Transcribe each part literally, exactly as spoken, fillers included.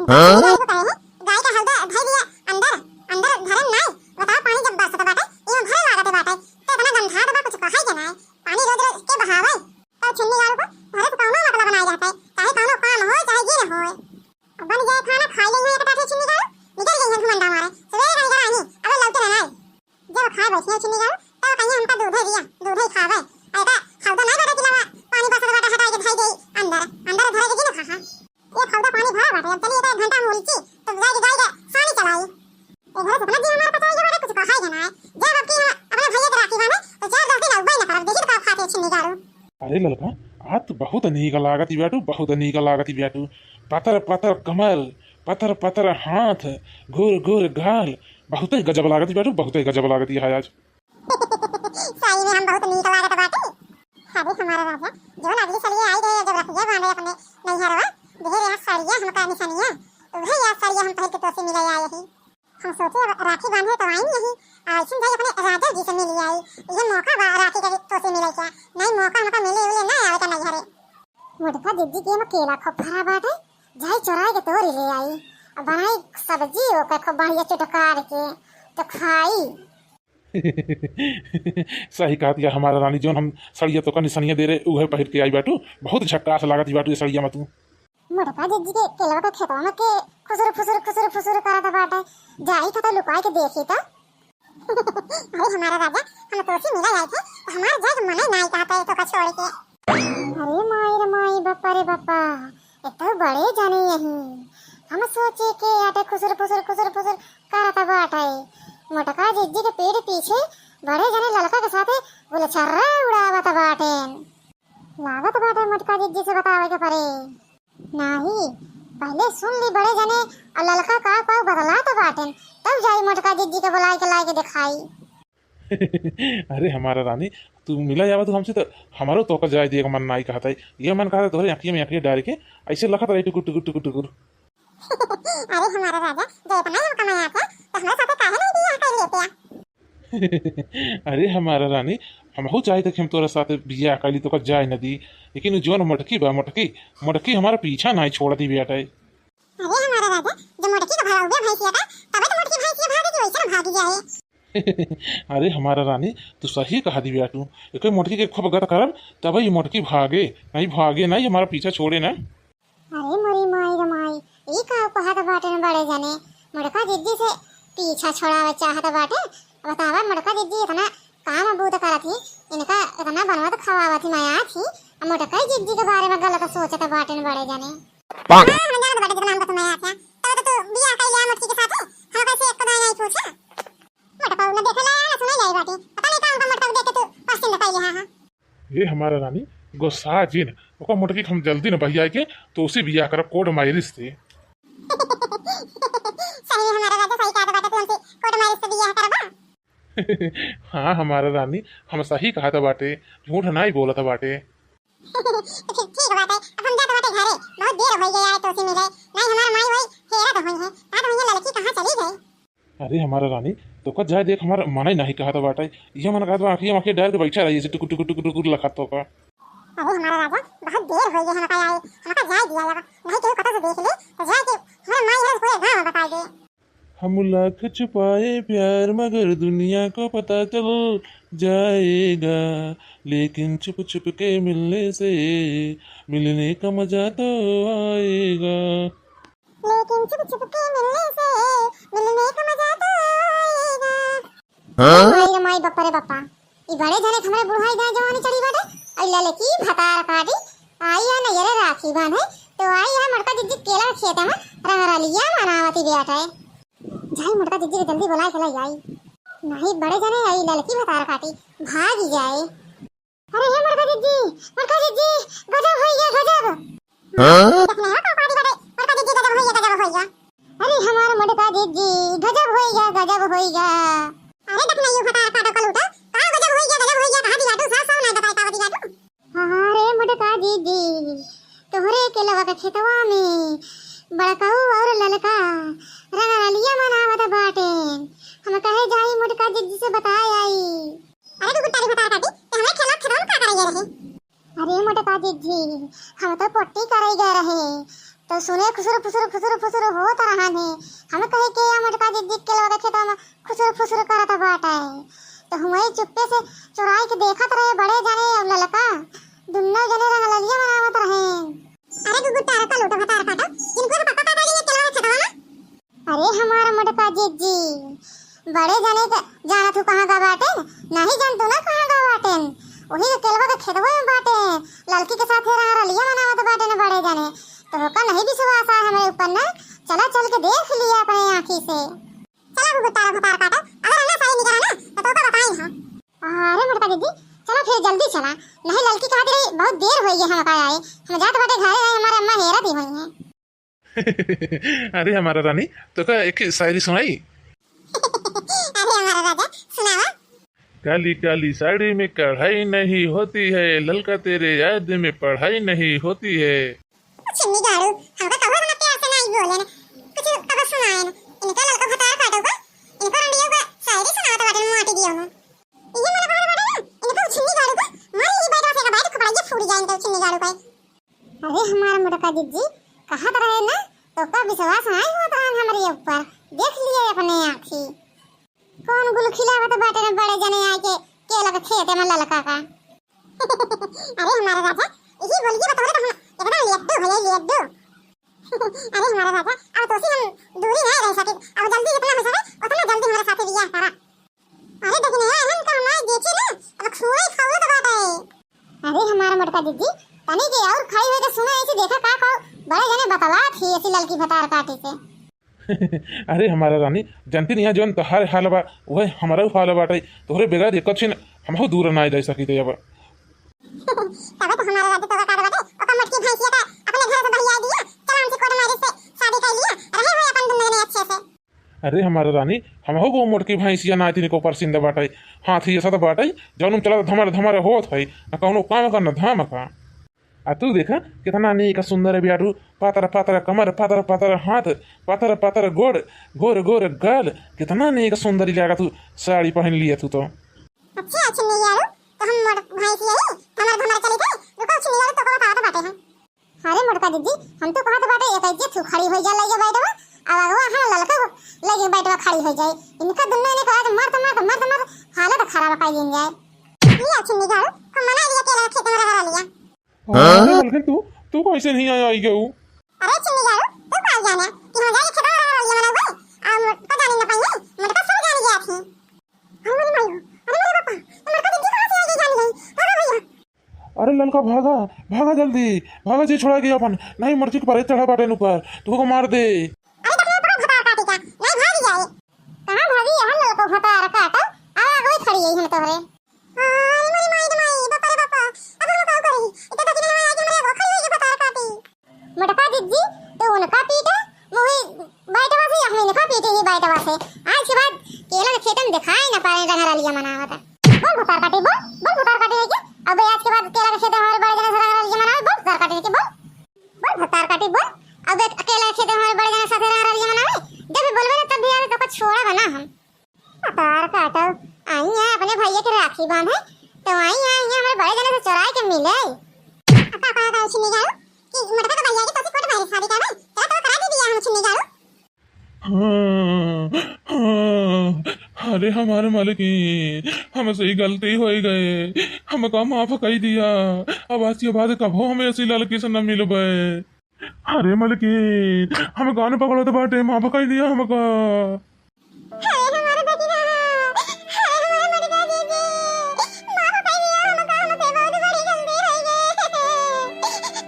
हाँ? गाय को कहे है, गाय का हौदा धइ दिया अंदर, अंदर धरन नाय। बताओ, पानी जब बरसत बाटे, इमे भरे लागत बाटे, तो इतना गंधात बा, कुछ कहे के नाय। पानी रोज रोज के बहावे, तो छिन्नी गाड़ू को घरे से कौनो मतलब नाय रहता है, चाहे कौनो काम होय, चाहे गिर होय। अब बन गए खाना, खाई गई है एक टाठी छिन्नी गाड़ू, निकल गई है घुमंडा मारे। सवेरे कहीं करानी, अब लौटे ना आए। जब खाए बैठिया छिन्नी गाड़ू, तब कहिए हमका दूधे दिया, दूधे ही खावे। ऐसा हौदा नहीं बाटे कि लावा, पानी बरसत बाटे, हटाई के धई देई अंदर, अंदर धरे के जिन खा। ये हौदा पानी भरा बाटे, अब चलिए एक घंटा हम उलची, तो जाके गाय के सानी चलाई। ए घरे से इतना जी हमारे पता है, ये बाटे कुछ कहा ही ना है। जब अब की हम अपने भैया के राखी बांधे, तो चार दस दिन अउबे न करब, देखी तो का खाते छिन्नी गाड़ू। अरे ललका, आज तो बहुत नीक लागत बाटू, बहुत नीक लागत बाटू। पतर पतर कमर, पतर पतर हाथ, गोर गोर गाल, बहुते गजब लागत बाटू, बहुते गजब लागत है आज। सही में हम बहुत नीक लागत बाटी। अरे हमारा राजा, जो अगली सलिया आई रहे, जब रखिया बांधे अपने नैहरवा, देहे रहा सड़िया हमका निसनिया, उहे या सड़िया हम पहन के तोसे मिले आए ही। हम सोचे अब राखी बांधे तो आई नहीं, आ ऐसे जाई अपने राजा जी से मिल आई। ये मौका बा राखी के तोसे मिले का, नहीं मौका हमका मिले उले ना आवे का नैहरे। मोटका दीदी के में केला खूब फरा बाटे, जाई चोराई के तोरी ले आई, आ बनाई सब्जी ओके खूब बढ़िया चटकार के, तो खाई। सही कहत या हमारा रानी, जौन हम सड़िया तोका निसनिया दे रहे, उहे पहिर के आई बाटू। बहुत झक्कास लागत बाटू ये सड़िया में तू। मोटका जिज्जी के केलवा के खेतवा में के खुसुर फुसुर खुसुर फुसुर करत बाटे, जाई तो, तो लुकाई के देखी तो। अरे हमारा राजा, हम तोसी मिला आए थे, तो हमार जाए के मने नाई कहता है तोका छोड़ के। अरे माई रे माई, बापा रे बापा, ए तो बड़े जाने यही। हम सोचे के आटे खुसुर फुसुर खुसुर फुसुर करत बाटे। मोटका जिज्जी के पीठ पीछे बड़े जाने ललका के साथे गुलछर्रा उड़ावत बाटे। लागत बाटे मोटका जिज्जी से बतावे के पड़े। नाही, पहले सुन ली बड़े जाने और ललका का का बतलात बाटे, तब जाई मोटका जिज्जी के बुलाई के लाई के दिखाई। अरे हमारा रानी, तू मिला जावा तू हमसे तो हमारो तोका जाए दिए के मन नाई कहता है। ये मन कहता है तोहरे आँखिया में आँखिया डाल के ऐसे लखत रही टुकुर टुकुर टुकुर टुकुर। अरे हमारा राजा, जब इतना ही कमाया था, तो हमारे साथ काहे नहीं बियाह कर लेते? अरे हमारा रानी, हमहू चाहे तो कि हम तोरा साथ बियाह कर ली, तोका जाए न दी, लेकिन उ जौन मोटकी बा, मोटकी, मोटकी हमारा पीछा नाई छोड़ दी बेटा। अरे हमारा राजा, जब मोटकी का भगाउबे भैंसिया का, तबे तो मोटकी भैंसिया भागेगी, वैसे ना भागी जाए। अरे हमारा रानी, तू सही कहा दी बेटू, एक मोटकी के खूब गत करब, तबे ये मोटकी भागे, नहीं भागे नहीं, हमारा पीछा छोड़े ना। अरे मोरी माई रे माई, ई का कहत बाटे न बड़े जने, मोटका जिज्जी से पीछा छोड़ावे चाहत बाटे। बतावा मोटका जिज्जी इतना काम बूत करत ही, इनका इतना बनवत खवावत ही, मयात ही, आ मोटका जिज्जी के बारे में गलत सोचत बाटे न बड़े जने। हाँ, हम जानत बाटे जितना हमका सुनाया था, तब तो तू बियाह कर लिया मोटकी के साथे, हम कैसे एक दाई नहीं पूछा। मोटका न देखे लाया, न सुने लाई बाटे, पता नहीं का हमका मोटका देख के तू पसंद कर लिया। हाँ, हाँ। हे हमारा रानी, गोस्सा जिन, ओका मोटकी के हम जल्दी न बहियाए के तोसे बियाह करब कोर्ट मैरिज से। सही में हमारा राजा सही कहत बाटे, तू हमसे कोर्ट मैरिज से बियाह करबा? हाँ हमारा रानी, हम सही कहत बाटे, झूठ नाई बोलत बाटे। ठीक, ठीक बाटे, अब हम जात बाटे घरे, बहुत देर हो गया है तोसे मिले, नहीं हमार माई वही हेरत होई है, कहत होई है लड़की कहाँ चली गई। अरे हमारा रानी, तोका जाए देख हमार मने नहीं कहत बाटे। ये मन कहत बा आँखिया में आँखिया डाल के बैठा रही, ऐसे टुकुर टुकुर टुकुर टुकुर लखत तोका। अरे हमारा राजा, बहुत देर हो गई हमका आए, हमका जाए दिया जावा, नहीं केहू कतौ से देख ले तो जाए के हमार माई है पूरे गाँव में बता दे। हम लाख छुपाए प्यार मगर दुनिया को पता चल जाएगा, लेकिन छुप छुप के मिलने से मिलने का मजा तो आएगा। लेकिन छुप छुप के मिलने से मिलने का मजा तो आएगा। हाँ? माई रे माई, बापा रे बापा, ई बड़े जने के हमरे बुढ़ाई दाई जवानी चढ़ी बाटे, आई ललकी भतार काटी, आई है नैहरे राखी बांधे, तो आई है मोटका जिज्जी केला के खेते में रंगरलिया मनावती बेटा है। जाई मोटका जिज्जी के जल्दी बुलाए के लाई आई, नहीं बड़े जने आई ललकी भतार काटी, भागी जाए। अरे हे मोटका जिज्जी, मोटका जिज्जी, गजब होई गया, गजब। हाँ? देखना है का पार्टी बाटे, मोटका जिज्जी गजब होई गया, गजब होई गया। अरे हमार मोटका जिज्जी, गजब होई गया, गजब होई गया। अरे देखना ये भतार काटो कलूटा, का गजब होई गया, गजब होई गया, कहा दिया तू, साफ साफ नहीं बताई का दिया तू। हाँ रे मोटका जिज्जी, तोहरे केलवा के खेतवा में बड़काऊ और ललका रंगरलिया मनावत बाटे। हम कहे जाई मोटका जिज्जी से बताए आई। अरे तू गुट्टा रे भतार काटी, ते हमरे खेलवा खेतवा में का करे रहे? अरे मोटका जिज्जी, हम तो पोट्टी करइ गए रहे, तो सुने खुसुर फुसुर खुसुर फुसुर होत रहन है। हम कहे के या मोटका जिज्जी के केलवा के खेतवा में खुसुर फुसुर करत बाटे, तो हम वही चुप्पे से चुराई के देखत रहे, बड़े जने अउर ललका दुन्नो जने रंगरलिया मनावत रहे। अरे गुगु तारा का लोटा भतार काटा, इनको तो पक्का कर देंगे केलवा के खेतवा में। अरे हमार मोटका जिज्जी, बड़े जने के जानत हूँ कहाँ का बाटेन, नहीं जानतू ना कहाँ का बाटेन। वही के केलवा के खेतवा में बाटे, ललकी के साथे रंगरलिया मनावत बाटेन बड़े जने। तो ओका नहीं विश्वास है हमरे ऊपर ना, चला चल के देख लिया अपने आँखी से। चला गुगु तारा भतार काटा, अगर अंडा साई निकला ना तो तोका बताई हम। अरे मोटका जिज्जी, चला फिर जल्दी चला, नहीं ललकी कहत रही बहुत देर होइ गई हमका आए, हम जात बाटे घरे, हमार अम्मा हेरत ही होइहैं। अरे हमार रानी, तोका एक शायरी सुनाई? अरे हमार राजा, सुनावा। काली काली साड़ी में कढ़ाई नहीं होती है, ललका तेरे याद में पढ़ाई नहीं होती है। ओ छिन्नी गाड़ू, हमका कबो ना प्यार से नहीं बोले ना, कुछ कबो सुनाए ना। इनका ललका भतार काटो का, इनका रंडियो का शायरी सुनावत बाटे, माटी दियो ना। ये मोला बाहर बाटे ना, इनका छिन्नी गाड़ू का, मारी ही बैठा से का बैठ खपड़ा ये फूट जाए इनका छिन्नी गाड़ू का। अरे हमार मोटका जिज्जी, कहत रहे ना, तोका विश्वास नाहीं होत रहन हमरे ऊपर, देख लिए अपने आँखी। कौन गुल खिलावत बाटे न बड़े जने आके केला के खेते में ललका का। अरे हमारे राजा, यही बोल के बतौले तो हम एकदम लेड्डू भैया, लेड्डू। अरे हमारे राजा, अब तोसी हम दूरी नहीं रह सके, अब जल्दी जितना हो सके उतना जल्दी हमारे साथे बियाह करा। अरे देखी नहीं, हम तो हमारे देखे ना, अब खूबे खौलत बाटे। अरे हमार मोटका जिज्जी, तनी के और खड़ी होके सुना, ऐसे देखा का को बड़े जने बतलात ही ऐसी ललकी भतार काटी से। अरे हमार रानी, जानती नहीं है जौन तोहार हाल बा, वह हमारा हाल बाटे। तोहरे बगैर एक छिन हमहू दूर ना जाए सकी थे अब। तबे तो हमार राजा तो का बाटे, ओका मोटकी भैंसिया का अपने घर से भैया दिया, चला हमसे कोर्ट मैरिज से शादी कर लिया, रहे हुए अपन दुनिया में अच्छे से। अरे हमार रानी, हमहू को मोटकी भैंसिया नातिन को परसिंद बाटे, हाथी जैसा तो बाटे, जौन चला धमर धमर होत है, न कौनो काम का न धाम का। आ तू देखा, कितना नीक सुंदर बियाडू, पातर पातर कमर, पातर पातर हाथ, पातर पातर गोड़, गोर गोर गाल, कितना नीक सुंदरी लागा तू, साड़ी पहन लिया तू तो। अच्छा, अच्छा, नहीं यारो, तो हम मोट भैंसिया ही, धमर धमर चली थे, रुको, छिन्नी यारो, तो को बतावत बाटे हम। अरे मोटका जिज्जी, हम तो कहत बाटे एक इज्जत तू खड़ी होइ जा लगे बैठवा, अब अगवा हाँ ललका लगे बैठवा खड़ी होइ जाए। इनका दुन्नो ने कहा मरत मरत मरत मरत हालत खराब कर दिन जाए। ये छिन्नी गाड़ू, हम मना लिया केला खेत में रह लिया। अरे मलकिन तू, तू कैसे नहीं आया आई गऊ? अरे छिन्नी गाड़ू, तू का जाने कि हम जाए खेत में रह लिया मना हुए, आ मोटका जाने न पाइए, मोटका सब जान गया थी। अरे मेरी माई हो, अरे मेरे पापा, ये मोटका जिज्जी कहाँ से आ गई जान गई? भागो भैया। अरे ललका भागा, भागा जल्दी, भागा जी छोड़ा के अपन, नहीं मर्जी के परे चढ़ा बाटे ऊपर, तू को मार दे। अरे तकले पकड़ भतार काटी का, नहीं भाग जाए। कहाँ भागी यह ललको भतार काटो, आवा वही खड़ी है हम तोहरे। अरे मेरी माई रे माई, बापा रे बापा, अब हम का करी? इतना तक नहीं आया कि मेरे वो खड़ी हुई भतार काटी। मोटका जिज्जी, तू उनका पीटा, मुही बैठवा से, हम इनका पीटे ही बैठवा से। आज के बाद केला के खेत में दिखाई ना पाए, रंगरलिया मनावत। बोल भतार काटी, बोल, बोल भतार काटी है क्या? अब आज के बाद केला के खेत में हमारे बड़े जने से रंगरलिया मनावे, बोल भतार काटी है क्या? बोल, बोल भतार काटी, बोल। अब एक केला के खेत में हमारे बड़े जने साथे रंगरलिया मनावे, जब भी बोलबे ना, तब भी आवे, तो कुछ छोड़ा बना हम। भतार काटो, आई है अपने भैया के राखी बांधे, तो आई है, आई है हमारे बड़े जने से चुराए के मिले। अब का कहा था छिन्नी गाड़ू कि मोटका का भैया के तोसी कोर्ट मैरिज शादी करबे, चला तो करा दे दिया हम छिन्नी गाड़ू। हाँ, हाँ, अरे हमारे मालिक, हमसे ही गलती हो गए, हमका माफ कर दिया। अब आज के बाद कभो हमें ऐसी लड़की से न मिलबे। अरे मलकिन, हम कान पकड़त बाटे, माफ कर दिया हमका। हाय हमारा बेटी ना, हाय हमारा मटका दीदी, माफ कर दिया हमका, हमसे बहुत बड़ी गलती हो गई।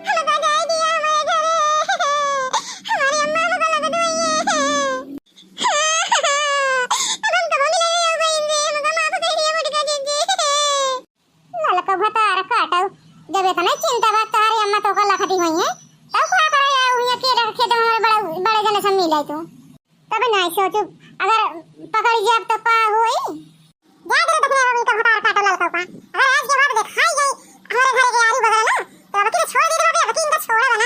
हमका जाए दिया हमारे घरे, हमारी अम्मा हमका लगत हुई है। अब हम कबो मिले नहीं हो पाएंगे, हमका माफ कर दिया मटका दीदी। ललका भतार काटो, जब इतना चिंता बा तारे अम्मा तो का लखती हुई है, तब का करे यार, उहिया के रख खेत में हमारे बड़े, बड़े जने से मिले तू। तब नहीं सोचू, अगर पकड़ जाब तो का होई? जा दे तो फिर अभी तो भतार काटो ललका का। अगर आज के बाद दिखाई गई हमारे घर के आलू बगल ना, तो अब की छोड़ दे, अब की इनका छोड़ा बना।